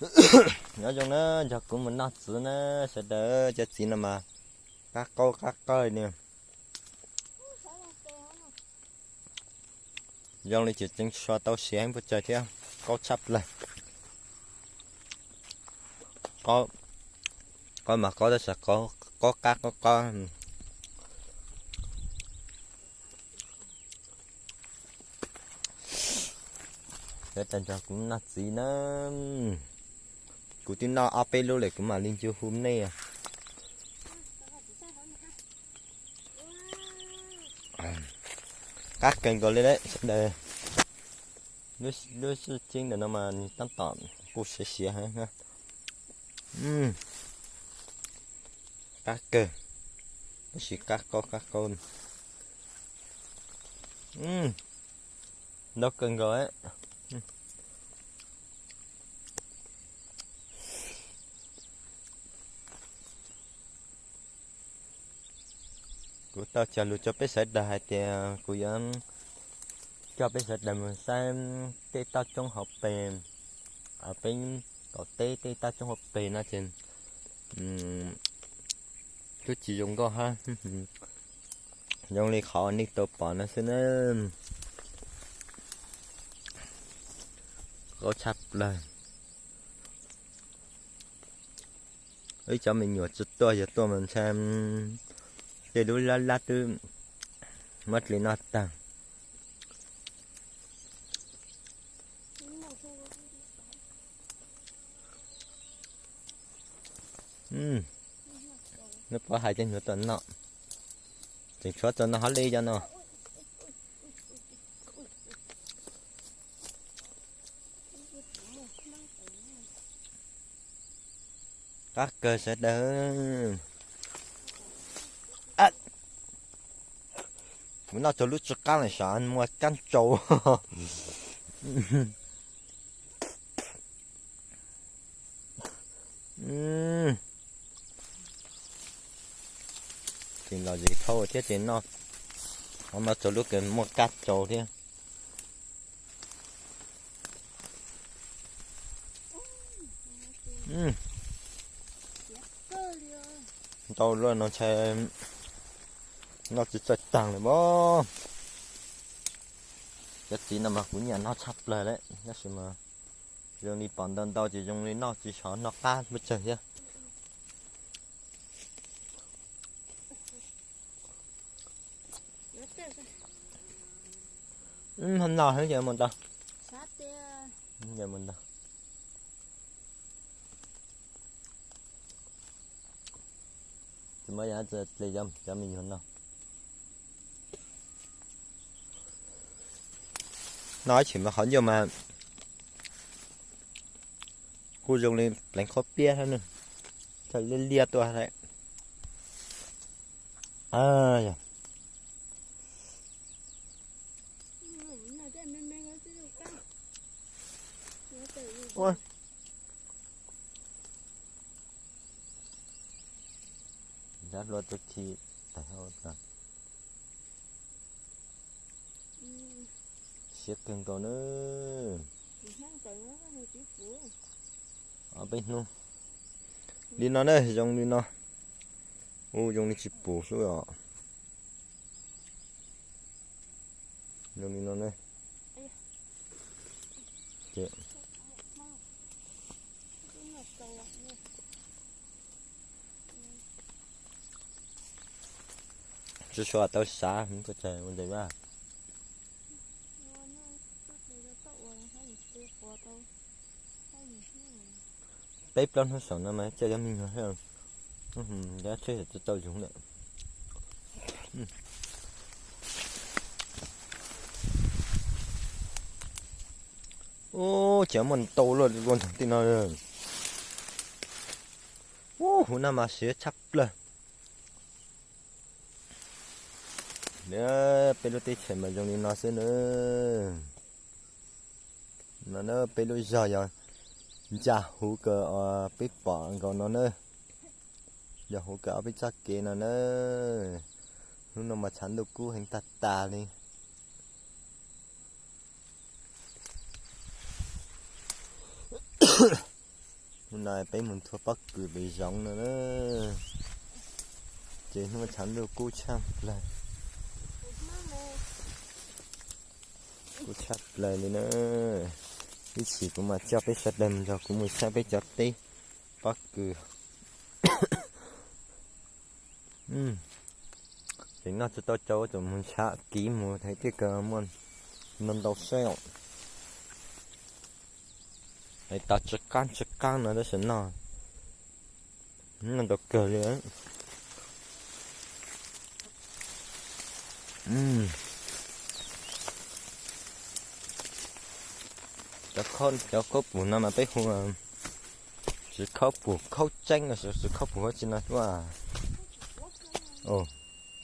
Nyob zoo na, nrog kuv mus noj txiv na sawv daws, cov txiv no mas qab qaub qab qawj ni. Zoo li tseem tseem so tau siav heev pes tsawg thiab, qaub tshaj plaws. Qaub mas qaub tab sis qaub qab qaub qab. Sawv daws nrog kuv noj txiv na. Kuv twb noj ob peb lub lawm kuv mam li ncu hu nej. Qab kawg nkaus li lawm sawv daws. Lub sij hawm ntawm no mas tab tom kuj siav siav heev. Qab kawg, tab sis qab qaub qab qaub. Ntau kawg nkaus. Kuv tau cog lus rau peb sawv daws hais tias kuv yuav coj peb sawv daws mus saib tej toj roob hauv pes, peb tom teb tej toj roob hauv pes no ces twb tsis zoo nkauj hab. Zoo li qhov nej tau pom no xwb na. Qaub tshaj plaws. Ib cov me nyuam tsis tuaj, yog tuaj mas ntshai tej lub lab lab twb muab dle noj tag. Nej puas hais cov nyuam tom no, tseem tshuav txog no hov li cov no. Qab kawg sawv daws. Kuv noj txog lub tsis qab lawm sav, muaj kab tsau. Tseem los zis dhau thiab ces noj, noj txog lub kawg muaj kab tsau thiab. Ntau luaj no ntshai noj tsis txawj taag li mas. Cov txiv no mas kuv nyiam noj tshaj plaws lawm tab sis mas zoo li pom ntau ntau ces zoo li noj tsis sov, noj qab pes tsawg thiab. Ho no heev ces mus ntau. Ces mus ntau. Tsis muaj yam dle cov me nyuam no. No ib chim mas qhov ncauj mas kuj zoo li pleev qhob piab thiab, liab liab tuaj lawm. Dab hlua tuaj khi tais hau tag. Siab kawg nkaus na. Ob peb hnub li no na, zoo li no. Ua zoo li tsis pum xwb os. Zoo li no ne. Tsis sua tau sav ua ntej vaj. Peb plaub hnub saum no mas coj cov me nyuam thiab, cov tsheb tsis tau zoov lawm. Ub, ces muaj ntau luaj ua ntawm tej no. Ub, huv no mas siab tshaj plaws. Peb lub teb chaws mas zoo li no xwb na. No na, peb lub zog yog ntsa huv kawg, peb pom nkaus no na. Yog huv kawg ob peb txoj kev no na. Hnub no mas tshav ntuj kub heev tag tag li. Hnub no peb mus nthua pob kws pem zoov no na. Ces hnub tshav ntuj kub tshaj plaws, kub tshaj plaws li na. Ib chim kuv mam coj peb sawv daws mus nrog kuv mus saib peb cov teb pob kws. Ces noj tsis tau tsau, tus mus ntshav kiv mus hais tias kawg muaj ntau ntau saib os. Hais tas tsis qab tsis qab no tab sis noj, noj ntau kawg li. Cov khaub pum no mas peb hu txiv khaub pum khaub tseeb los sis txiv khaub pum huab tsi no xwb.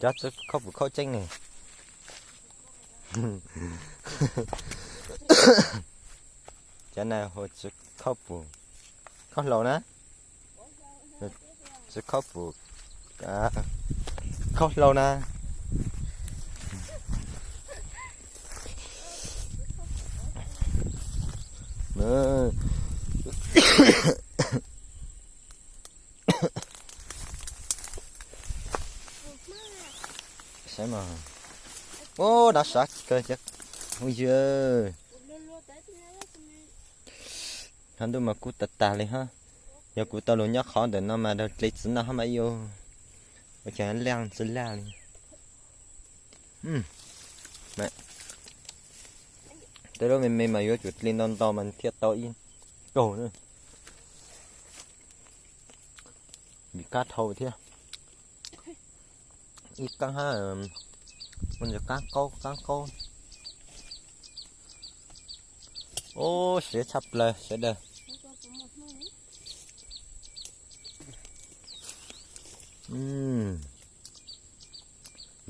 Cov txiv khaub pum khaub tseeb ne. Cov no hu txiv khaub pum khaub hlau na. Txiv khaub pum khaub hlau na. Saib mas, ub, nov sav kawg cov phooj ywg. Hnub ntuj mas kub tas tas li hab. Yog kuv tau lug nyob qhov ntawm no mas daug dle txiv noj hab mas ib ua cas laj tsis laj li. Tej lub me me mas yuav tsum dle ntau ntau mas thiaj tau ib kaug na. Vim kab dhau thiab. Ib kab hab, ua ntsis qaab qaub qaab qaub. Ub, siav tshaj plaws sawv daws.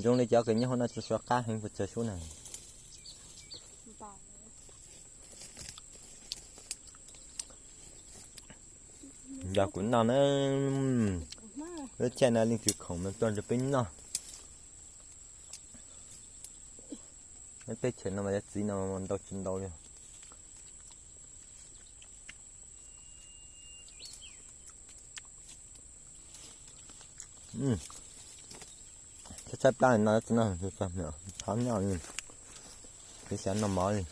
Zoo li cov kws nyob hauv no tsis suav qab heev puas tsawg sub na. Yog kuv noj na, lub caij no leej twg khoom mas tuaj nrog peb noj. Lub teb chaws no mas cov txiv no ntau tsis ntau li. Tshaib tshaib plab no tsis noj, thov noj li, kuv xav noj mov li.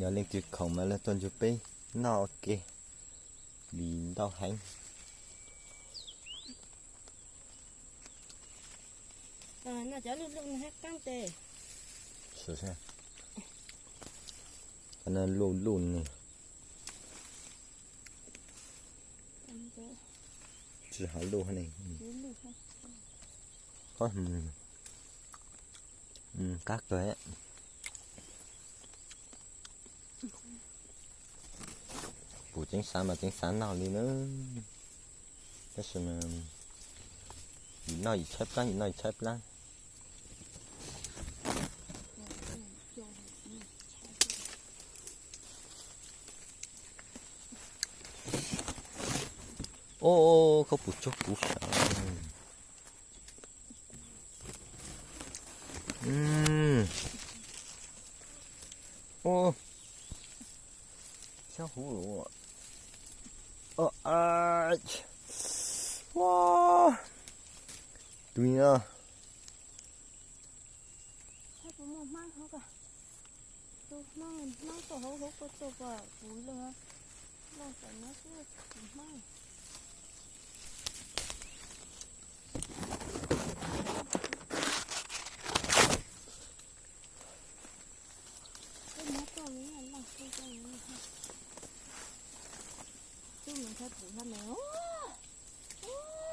Yog leej twg khoom mas los tuaj nrog peb noj ua ke, vim ntau heev. Cov luj luj ne. Tsis hov luj ne. Qab kawg. Pum tseev xav mas tseev xav noj li na, tab sis mas yim noj yim tshaib plab, yim noj yim tshaib plab. Ob, khaub pum tsuag kuv sav. Ub, xyov huv. Tus no.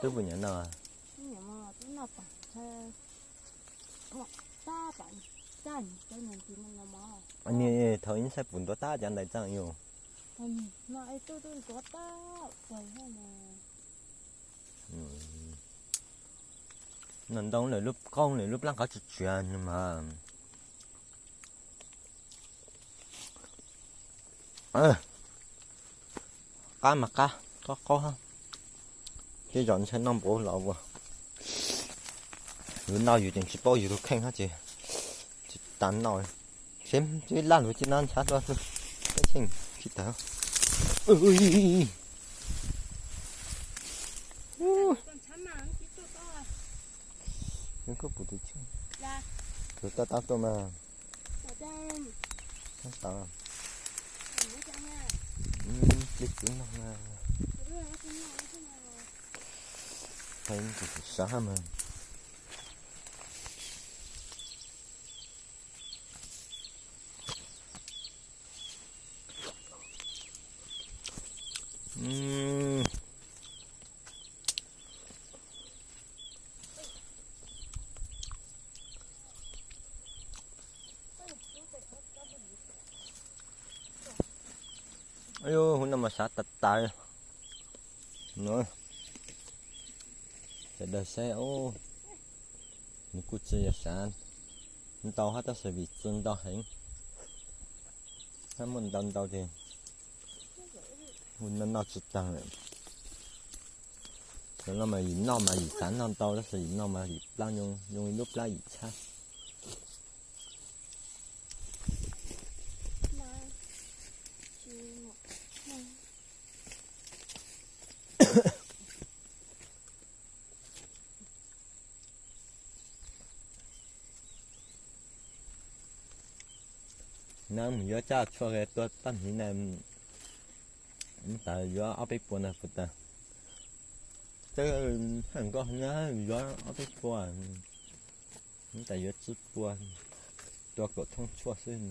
Twb puas nyob no? Thaum ib ntxhais pum ntuav tab cov ntawd txeej yus. Noj ntoo lawm lub qoob lawm lub plab qhov tsis tsia mas. Qab mas qab, qaub qaub hab. Tej zaum ntshai noj npaum los ua. Yus noj yus tseem tsis paub yus tus kheej hab ces tsis tas noj. Seb twb laj luag cia no ntshav dua teb tsheej tsis tawg. Kuj pum tus tsheej, tus tab tab tuaj mas. Tab tab. Plig txiv nog na. Hais tus sav hab mas. Ub, hub no mas sav tas tas. Sawv daws saib, nws kuj tsis yog sav ntau hab tab sis vim txi ntau heev, hab muaj ntau ntau ces noj noj tsis taag lawm. Cov no mas yim noj mas yim xav noj ntau tab sis yim noj mas yim plab, zoo li lub plab yim txhab. Nab mus yuav tsaj tshuaj tua paj hniv na, ub tas yuav ob peb puas na puas tas. Txawj haj nkoj na, yuav ob peb puas, ub tas yuav tsib puas, tua kaum thooj tshuaj xwb.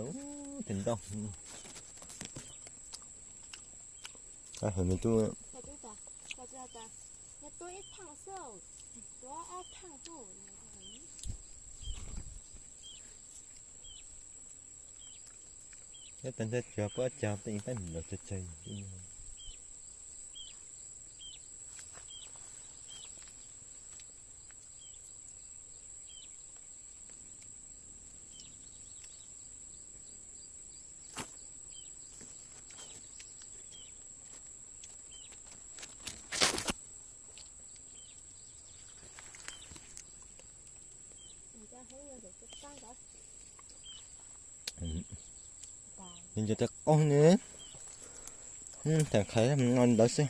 Ub, tes ntoo. Nyob tas ntawd tsuas pab cog peb pab mus los tsawg tsawg. Nws cov tawv qaub ne, tawm qhaiv no ntawd xwb.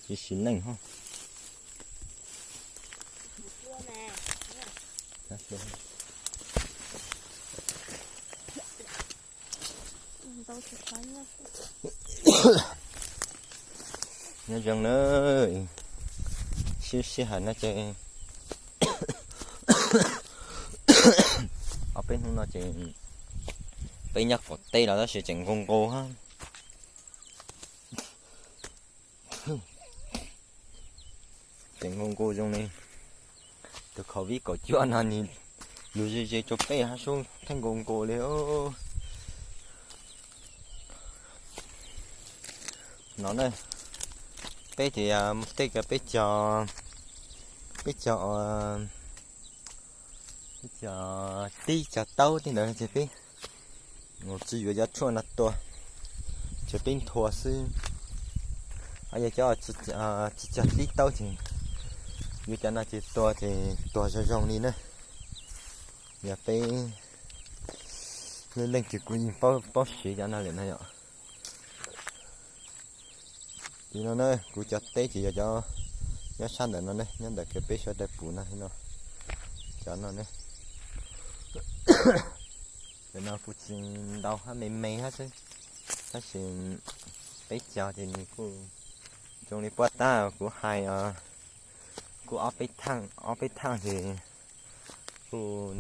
Tsis sim neej ho. Nyob zoo na, sib sij hawm no ces ob peb hnub no ces peb nyob qaum teb los tab sis tseem nqus nqus hab. Tseem nqus nqus zoo li tus COVID kaum cuaj no nws lug ze ze rau peb hab sub theej nqus nqus li. No na, peb ces tej ko peb cog, peb cog, peb cog tib cog taub tej ntawd ces peb tsis yuav cov tshuaj no tua, ces peb nthua xwb. Yog cov tsis cog tib taub ces yuav cov no ces tua ces tuag zoo zoo li na. Yog peb leej twg kuj yeej paub siv cov no lawm na yom. Li no na, kuv cov teb ces yog cov nyob sab ntawm no ne, nyob ntawm kev peb sawv daws pum no no, cov no ne. Cov no kuj tsis ntau hab, me me hab xwb, tab sis peb cog ces nws kuj zoo li puab tab kuv hais, kuj ob peb thaaj, ob peb thaaj ces kuj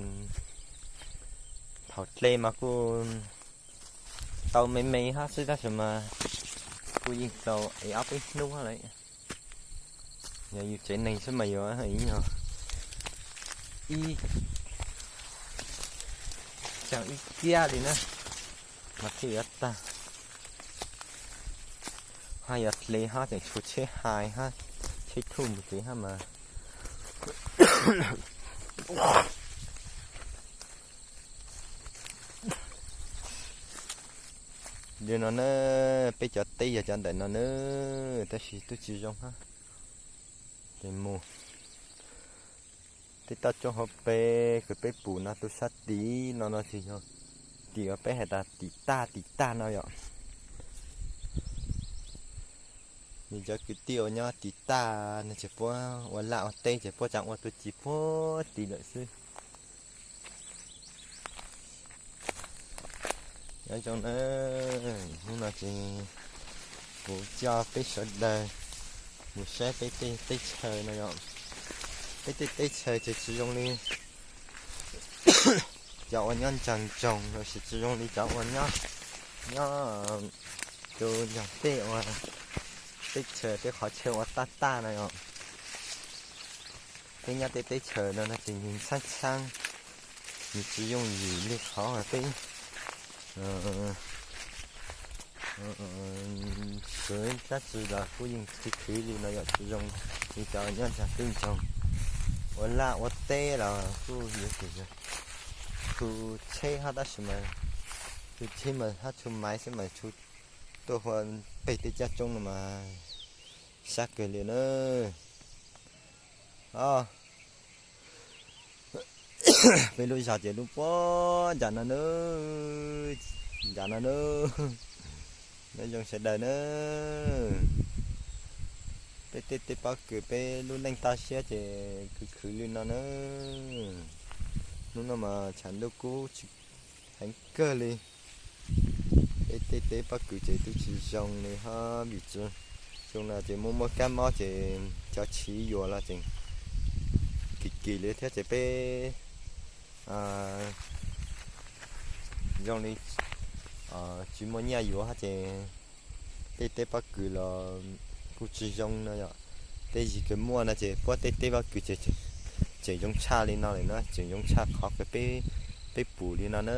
thaum dle mas kuj tau me me hab xwb tab sis mas kuj yeej tau ev ob peb hnub lawm. Yog yus tsev neeg xwb mas yuav ib nyuag ib caag ib kiab li na mas thiaj yuav tag. Hab yuav dle hab tseem tshuav tsheb hais hab tsheb thuj mus tsev hab mas. Li no na, peb cov teb yog cov ntawm no na, tab sis twb tsis zoo hab. Ces mus tej toj roob hauv pes kws peb pum no tu sab tid no no ces yog tim uas peb has tas tim tag tim tag no yom. Nws cov kwv tij uas nyob tim tag no ces puab ua laj ua teb ces puab tsaam ua tuaj ci puag tid lawm xwb. Nyob zoo na, hnub no ces kuv coj peb sawv daws mus saib peb tej teb chaws no yom. Peb tej teb chaws ces tsis zoo li cov uas nyob nraag nroog lossis tsis zoo li cov uas nyob, nyob tus nraag tej uas teb chaws tej qhov chaw uas taj taj no yom. Peb nyob tej teb chaws no no ces nws ntxhab ntxhab, nws tsis yooj yim li qhov uas peb swv dab tsi los kuj yeej khwv khwv li no yom, tsis zoo li cov nyob nraag tej nroog. Ua laj ua teb los kuj yuav tsum yog txhua tsheb hab tab sis mas txhua tsheb mas hab txhua maiv xwb mas txhua tuaj hua peg tej caj roob no mas sab kawg li na. Peb lub zog ces lub puag nram no na, nram no na. Nyob zoo sawv daws na, peb tej teb pob kws peb lub neej toj siab ces khwv khwv li no na. Hnub no mas tshav ntuj kub tsis heev kawg li. Peb tej teb pob kws ces twb tsis zoo li hab vim tsis zoo no ces muaj muaj kab mob ces cov tshiv yuav los tseem kim kim li thiab ces peb zoo li tsis muaj nyiaj yuav hab ces tej teb pob kws los kuj tsis zoo no yom. Tej zig kws muaj no ces puab tej teb pob kws ces tseem zoo tshaj li no lawm na, tseem zoo tshaj qhov kws peb pum li no na.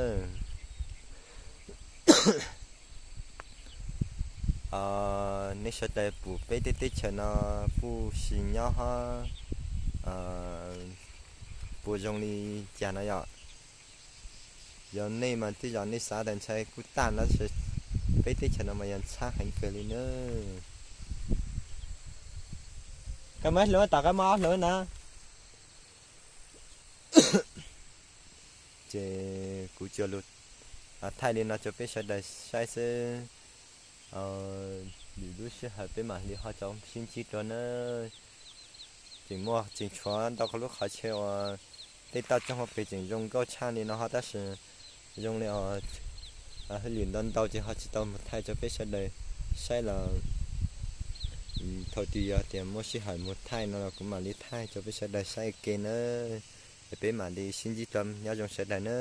Nej sawv daws pum peb tej teb chaws no puj si nyob hab puas zoo li cas no yom. Yog nej mas tej zaum nej xav tas ntshai kuj tag no, peb teb chaws no mas yog ntxhab heev kawg li na. Koj muab hlua tom koj muab ob hlua na. Ces kuv coj lug thaij li no rau peb sawv daws saib xwb. Lwm lub sij hawm peb mam li ho rov sib ntsib dua na. Tseem muaj tseem tshuav ntau qhov lub qhov chaw uas tej toj roob hauv pes tseem zoo nkauj tshaj li no ho tab sis zoo li hauj lwm ntau ntau ces ho tsis tau mus thaij rau peb sawv daws saib los thaum twg yog tias muaj sij hawm mus thaij no los kuv mam li thaij rau peb sawv daws saib ua ke na. Es peb mam li sib ntsib dua, nyob zoo sawv daws na.